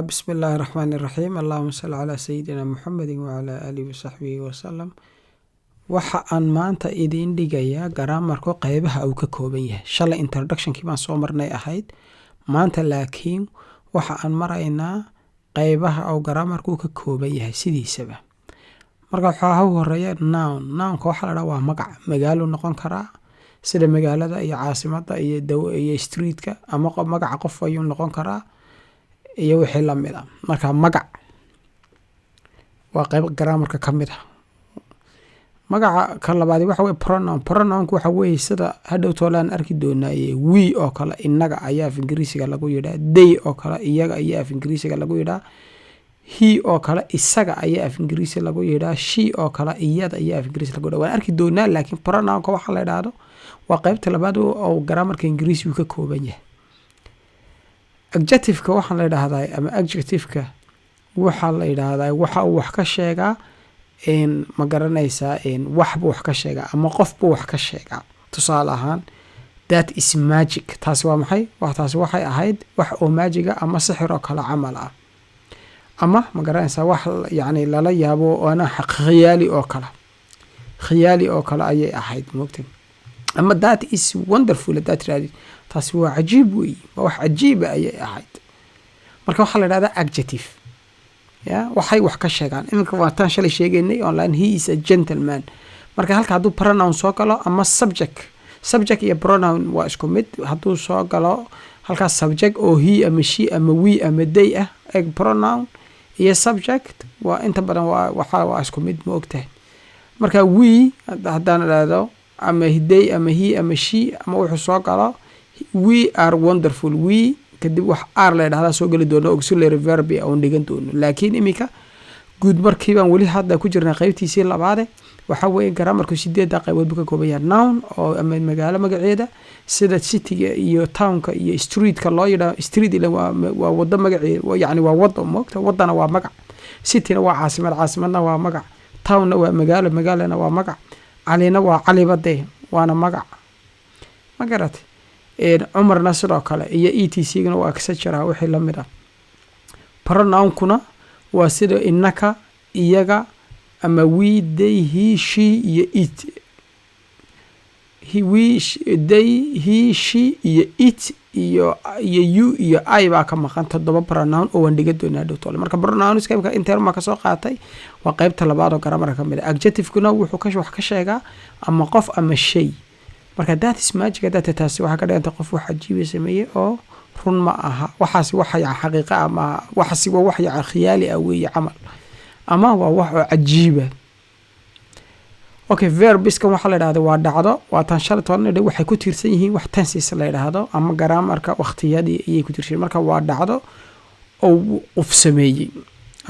بسم الله الرحمن الرحيم، اللهم صل على سيدنا محمد وعلى آله وصحبه وسلم. Waxa aan maanta idiin dhigayaa grammarku qeybaha uu ka kooban yahay. Shalay introductionkii baan soo marnay ahayd. Maanta laakiin waxa aan maraynaa qeybaha uu grammarku ka kooban yahay sidiisaba. Marka waxaa u horeeya noun. Nounka waxaa la dhaha waa magac. Magaalo noqon karaa, sida magaalada iyo caasimadda iyo iyo streetka, ama magaca qof ayuu noqon karaa iyo wixii lamid ah. Marka magac waa qeyb grammarka ka mid ah. Magaca ka labaadi waxa weye pronoun. Pronounku waxa weeye sida hadhow toolaan arki doonaaye, we oo kale, inaga ayaa af Ingiriisiga lagu yidhaa. They oo kale, iyaga ayaa af Ingiriisiga lagu yidhaa. He oo kale, isaga ayaa af Ingiriisi lagu yidhaa. She oo kale, iyada ayaa af Ingiriisi lagu yidhaa. Waan arki doonaa, laakiin pronounka waxa la idhaahdo waa qeybta labaad oo grammarka Ingiriisigu ka kooban yahay. Adjectiveka waxaa la idhaahdaa, ama adjectiveka waxaa la yidhaahdaa, waxa uu wax ka sheegaa, ma garanaysaa, wax buu wax ka sheegaa ama qof buu wax ka sheegaa. Tusaale ahaan, "That is magic." Taasi waa maxay? Taasi waxay ahayd wax oo magic ah ama sixir oo kale camal ah, ama ma garanaysaa, wax yacni lala yaabo oona khiyaali oo kale, khiyaali oo kale ayay ahayd, moogtay. Ama "That is wonderful" haddaad tirahdid, taasi waa cajiib weeye, waa wax cajiiba ayay ahayd. Marka waxaa la idhahdaa adjective ya waxay wax ka sheegaan. Iminka waataan shalay sheegaynay online, "He is a gentleman." Marka halka hadduu pronoun soo galo ama subject, subject iyo pronoun waa isku mid. Hadduu soo galo halkaas subject oo he ama she ama we ama they ah, eg, pronoun iyo subject waa inta badan waa waxa waa isku mid, ma ogtahay? Marka we haddaan idhaahdo, ama they ama he ama she ama wuxuu soo galo, "We are wonderful." We kadib wax are la yidhahdaa soo geli doono, auxiliary verb oon dhigan doono. Laakiin iminka guud markii baan weli hadda ku jirnaa qeybtiisii labaade. Waxaa weeye grammarku sideedda qaybood buu ka kooban yahay. Noun oo ama magaalo magaceeda, sida cityga iyo townka iyo streetka loo yidhaho. Street ila waa wado magaceeda, yacni waa wado, moogta. Wadana waa magac, cityna waa caasimad, caasimadna waa magac, townna waa magaalo, magaalana waa magac, Calina waa Caliba dee, waana magac, ma garatay? Cumarna sidoo kale iyo etc gna waa kasa jiraa wixii lamid ah. Pronounkuna waa sida inaka, iyaga, ama we, they, he, she iyo it. We, they, he, she iyo it iyo you iyo I baa ka maqan. Toddoba pronoun oo waan dhiga doonaa dhowtole. Marka pronouns imka inteermaa kasoo qaatay waa qeybta labaad oo grammarka ka mid ah. Adjectivekuna wuxuu ka wax ka sheegaa ama qof ama shay. Marka "That is magic" haddaad, taasi waxaa ka dhiganta qof wax cajiiba sameeyey oo run ma aha waxaasi, wax xaqiiqa ah maaha waxaasi, waa wax khiyaali ah weeye camal, ama waa wax oo cajiiba. Okay, verbiskan waxaa la yidhahda waa dhacdo. Waa tan shalay toban idhi, waxay ku tiirsan yihiin wax tenses la yidhaahdo ama grammarka waqtiyadii ayay ku tiirsan yihiin. Marka waa dhacdo oo qof sameeyey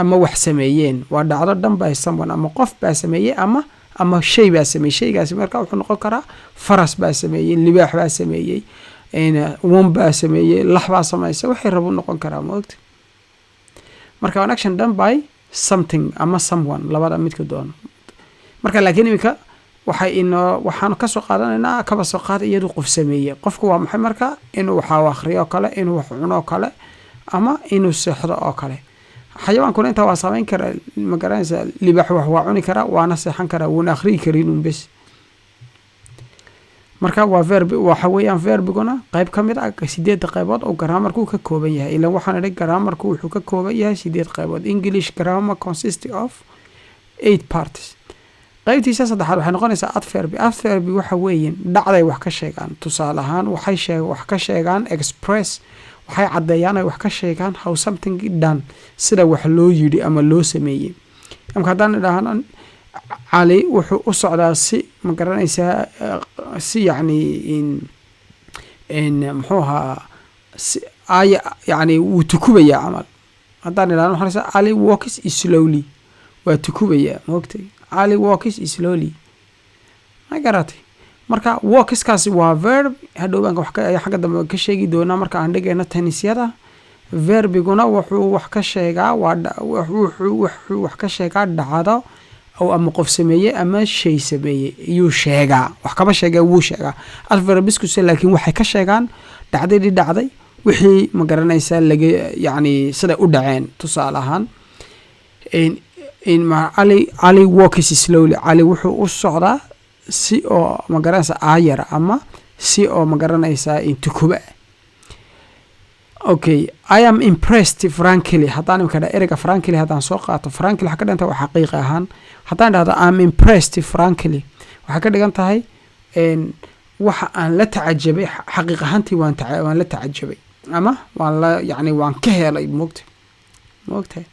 ama wax sameeyeen. Waa dhacdo dhan by someone, ama qof baa sameeyey ama shay baa sameeyey. Shaygaasi marka wuxuu noqon karaa faras baa sameeyey, libaax baa sameeyey, wan baa sameeyey, lax baa sameysay, waxay rabu noqon karaa, maogta. Marka an action done by something ama someone, labada midka doono. Marka laakiin iminka waxay inoo waxaanu kasoo qaadanaynaa, kaba soo qaada iyadu qof sameeyey. Qofku waa maxay? Marka inuu wax akhriyo oo kale, inuu wax cuno oo kale, ama inuu seexdo oo kale. Xayawaankuna intaa waa samayn karaa, ma garanaysaa? Libaax wax waa cuni karaa, waana seexan karaa, wuuna akhriyi karin un bes. Marka waa verb. Waxa weeyaan verbiguna qayb ka mid ah sideedda qaybood oo grammarku ka kooban yahay. Ilan waxaan idhi grammarku wuxuu ka kooban yahay sideed qaybood. English grammar consist of eight parts. Qaybtiisa saddexaad waxay noqonaysaa adverb. Adverb waxa weeye dhacday wax ka sheegaan. Tusaale ahaan, waxay shee wax ka sheegaan, express, waxay caddeeyaan ay wax ka sheegaan how something done, sida wax loo yidhi ama loo sameeyey. Amka haddaan idhaahno, "Cali wuxuu u socdaa si, ma garanaysaa, si yacni in muxuu ahaa, si ay yacni wuu tukubayaa" camal haddaan idhahno, waxaan "Ali walks slowly." Waa tukubayaa, maogtay? "Ali walks slowly," ma garatay? Marka walkskaasi waa verb. Hadhow baan wax ka xagga dambe ka sheegi doonaa marka aan dhigayno tensesyada. Verbiguna wuxuu wax ka sheegaa, waa wuxuu wax ka sheegaa dhacdo oo ama qof sameeyey ama shay sameeyey iyuu sheegaa, wax kama sheegee, wuu sheegaa. Adverbskuse laakiin waxay ka sheegaan dhacdadii dhacday. Wixii, ma garanaysaa, laga yacni siday u dhaceen. Tusaale ahaan, Cali walks slowly. Cali wuxuu u socdaa si oo, ma garanaysaa, aayara ama si oo, ma garanaysaa, tukuba. Okay, "I am impressed frankly." Haddaan imika dha ereyga "frankly", haddaan soo qaato, "frankly" waxaa ka dhigan tahay waa xaqiiqa ahaan. Haddaan dhahdo "I'm impressed frankly", waxay ka dhigan tahay waxa aan la tacajabay, xaqiiq ahaantii waan la tacajabay ama waan la yacni waan ka helay, moogta, moogtahay.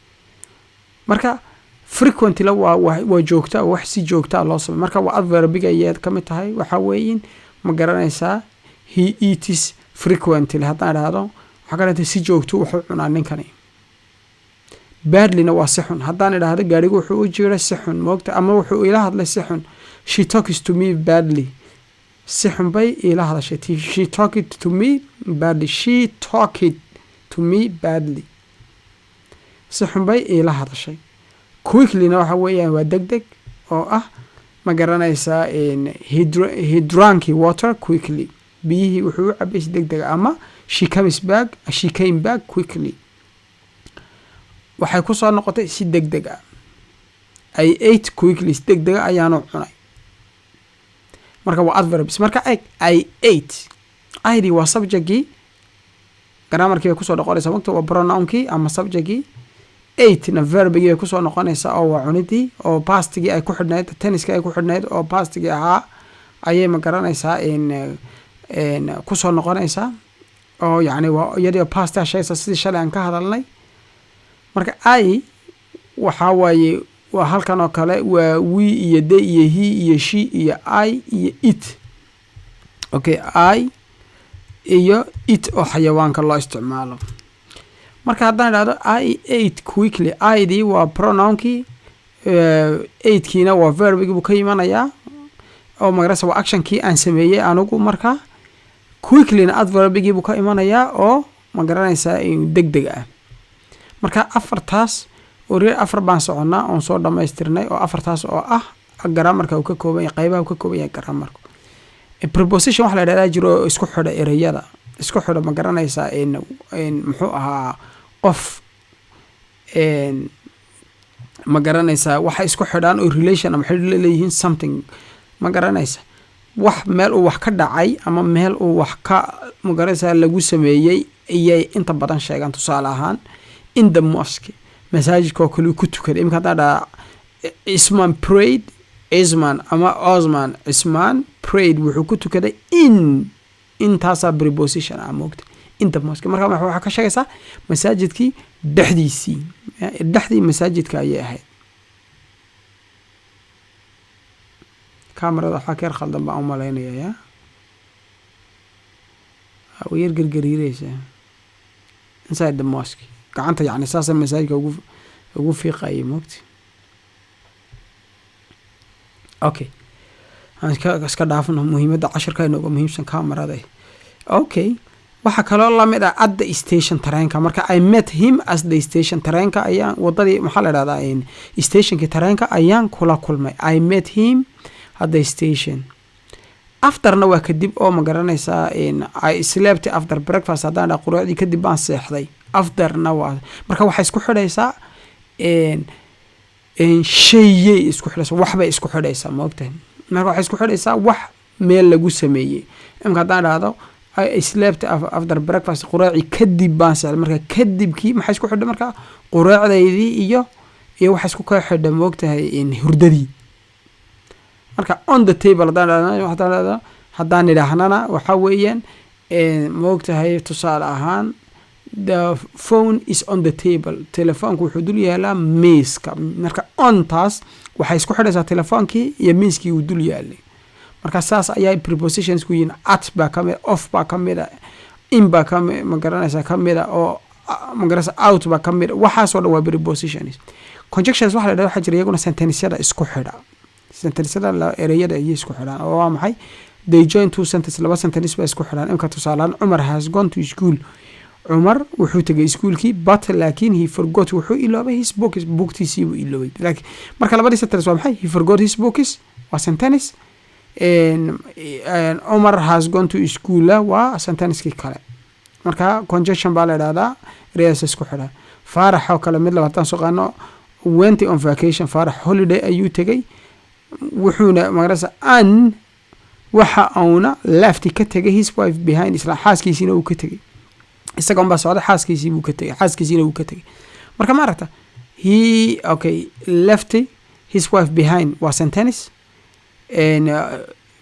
Marka "frequently" waa joogta, wax si joogta loo samey. Marka waa adverbiga ayaad ka mid tahay. Waxa weeyin, ma garanaysaa, "He eats frequently" haddaan dhahdo, waxaa ka dhigantay si joogto wuxuu cunaa ninkani. "Badly"na waa si xun. Haddaan idhaahdo gaarigu wuxuu u jiray si xun, moogta, ama wuxuu ila hadlay si xun, "She talks to me badly", si xun bay iila hadashay. "She talked to me badly." "She talked to me badly", si xun bay iila hadashay. "Quickly"na waxa weeyaan waa deg deg oo ah, ma garanaysaa, "He drank water quickly", biyihii wuxuu u cabay si deg deg, ama "She comes back, she came back quickly", waxay ku soo noqotay si deg deg ah. "I ate quickly", si deg dega ayaanu cunay. Marka waa adverbs. Marka eg, "I ate", I-dii waa subjectgii, grammarkii bay kusoo noqonaysaa, wagta waa pronounkii ama subjectgii. "Ate"na verbigii bay kusoo noqonaysaa oo waa cunidii oo pastigii ay ku xidhnayd, tensekii ay ku xidhnayd oo pastigii ahaa ayay, ma garanaysaa, kusoo noqonaysaa oo yacni waa iyadii past sheegaysa, sidii shalay aan ka hadalnay. Marka "I" waxaa waaye waa halkan oo kale, waa "we" iyo "they" iyo "he" iyo "she" iyo "I" iyo "it". Okay, "I" iyo "it" oo xayawaanka loo isticmaalo. Marka haddaan idhahdo "I ate quickly", I-dii waa pronounkii, "ate"kiina waa verbigii buu ka imanayaa oo magarasa waa actionkii aan sameeyey anigu. Marka "quickly"na adverbigii buu ka imanayaa oo, ma garanaysaa, deg deg ah. Marka afartaas oreer afar baan soconnaa oon soo dhammaystirnay oo afartaas oo ah grammarka uu ka kooban yahay, qaybaha uu ka kooban yahay grammarku. Preposition waxa la idhahdaa jiro oo isku xidha ereyada, isku xidha, ma garanaysaa, muxuu ahaa, qof, ma garanaysaa, waxay isku xidhaan oo relation ama xidhiir la leeyihiin something, ma garanaysa, wax meel uu wax ka dhacay ama meel uu wax ka, ma garanaysaa, lagu sameeyey ayay inta badan sheegaan. Tusaale ahaan, "in the mosque", masaajidka oo kale uu ku tukaday. Iminka haddaan dhahaa "Cismaan prayed", Cismaan ama Osman, Cismaan "prayed", wuxuu ku tukaday "in", intaasaa preposition ah, moogta, "in the mosque". Marka waxaa ka sheegaysaa masaajidkii dhexdiisii, dhexdii masaajidka ayay ahayd. Kamarada waxaa ka yar khaldan baan u malaynaya, ya way yar gergariireysaa. "Inside the mosque", gacanta yacni saasa masaajidka ugu fiiqayay, moogta. Okay, aan iska dhaafno, muhiimadda cashirka inooga muhiimsan kamarada. Okay, waxaa kaloo lamid ah "at the station", tareenka. Marka "I met him at the station", tareenka ayaan wadadii, maxaa la dhahdaa, stationkii tareenka ayaan kula kulmay. "I met him at the station." "After"na waa kadib oo, ma garanaysaa, "I slept after breakfast" haddaan dhaa, quruucdii kadib baan seexday. "After"na waa marka waxay isku xidhaysaa shayay isku xidhaysaa, waxbay isku xidhaysaa, maogtahay. Marka waxay isku xidhaysaa wax meel lagu sameeyey. Imika haddaan dhahdo "I slept after breakfast", quraacii kadib baan seexday. Marka kadibkii maxay isku xidhay? Marka quraacdaydii iyo waxa isku ka xidha, maogtahay, hurdadii. Marka "on the table" haddaan idhaahnana, waxa weeyaan, maogtahay, tusaale ahaan, "The phone is on the table", telefoonku wuxuu dul yaalaa miiska. Marka "on"taas waxay isku xidhaysaa telefoonkii iyo miiskii uu dul yaalay. Marka saas ayaa prepositions ku yihiin. "At" baa kamid, "of" baa kamid a, "in" baa kami, ma garanaysaa, kamid a oo, ma garanaysa, "out" baa kamid a. Waxaasoo dhan waa prepositions. Conjunctions waxa la dhahda waxaa jira iyaguna sentencesyada isku xidha, sentencesyada ereyada ayay isku xidhaan oo waa maxay? They join two sentence, laba sentence baa isku xidhaan. Imka tusaalehaan, "Cumar has gone to school", Cumar wuxuu tegay iskuulkii, "but" laakiin "he forgot", wuxuu iloobay, "his books", buugtiisii buu iloobay. Laakiin marka labadii sentence waa maxay? "He forgot his books" waa sentence, "Cumar has gone to school" waa sentencekii kale. Marka conjunction baa la idhahdaa, ereyadaas isku xidha. Faarax oo kale, mid labaad haddaan soo qaadno, went on vacation, Faarax holiday ayuu tegey, wuxuuna magarasa and waxa uuna left, ka tegay, his wife behind, isla xaaskiisiina uu ka tegey. Isaga unbaa socday, xaaskiisii buu ka tegey, xaaskiisiina uu ka tegey. Marka ma aragta, he, okay, left his wife behind waa sentence, and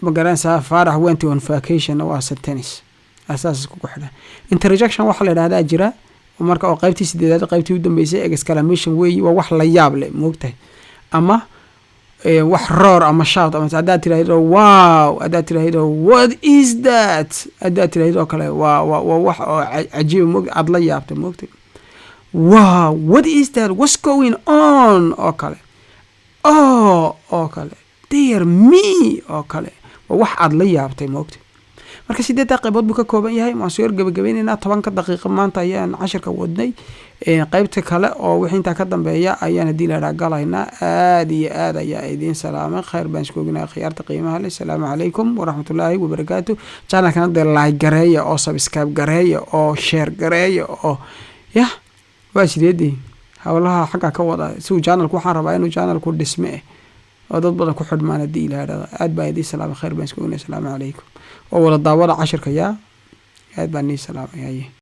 ma garanaysaa, Faarax went on vacation waa sentence, asaas iskugu xidhan. Interjection waxaa la idhahdaa jira marka, oo qaybtii sideedaad, qaybtii u dambeysay, exclamation weeyi. Waa wax la yaab leh, moogtahay, ama wax roar ama shout, ama haddaad tirahdo "Wow", haddaad tirahdo "What is that?", haddaad tirahdo oo kale, waa wax oo cajiiba, moog aad la yaabtay, moogtahay. "Wow, what is that? What's going on?" oo kale, oh oo kale, "Dear me" oo kale, waa wax aad la yaabtay, moogtay. Marka sideeddaa qaybood buu ka kooban yahay. Waan soo gabagabeyneynaa. 10-ka daqiiqo maanta ayaan cashirka wadnay. Qaybta kale oo wixii intaa ka dambeeya ayaan haddii la idhaha galaynaa. Aad iyo aad ayaa idiin salaamay. Khayr baan isku ognahay, khiyaarta qiimaha leh. Asalaamu calaykum waraxmatullaahi wabarakaatu. Channelkana dee like gareeya oo subscribe gareeya oo share gareeya oo yah waa sideedii howlaha xagga ka wada si uu channelku, waxaan rabaa inuu channelku dhisme eh oo dad badan ku xidhmaan haddii Ilaah idhahdo. Aad baa idiin salaamay. Khayr baan isku ognahay. Asalaamu calaykum. Oo wada daawada cashirka. Yaa aad baan nii salaamay. Haye.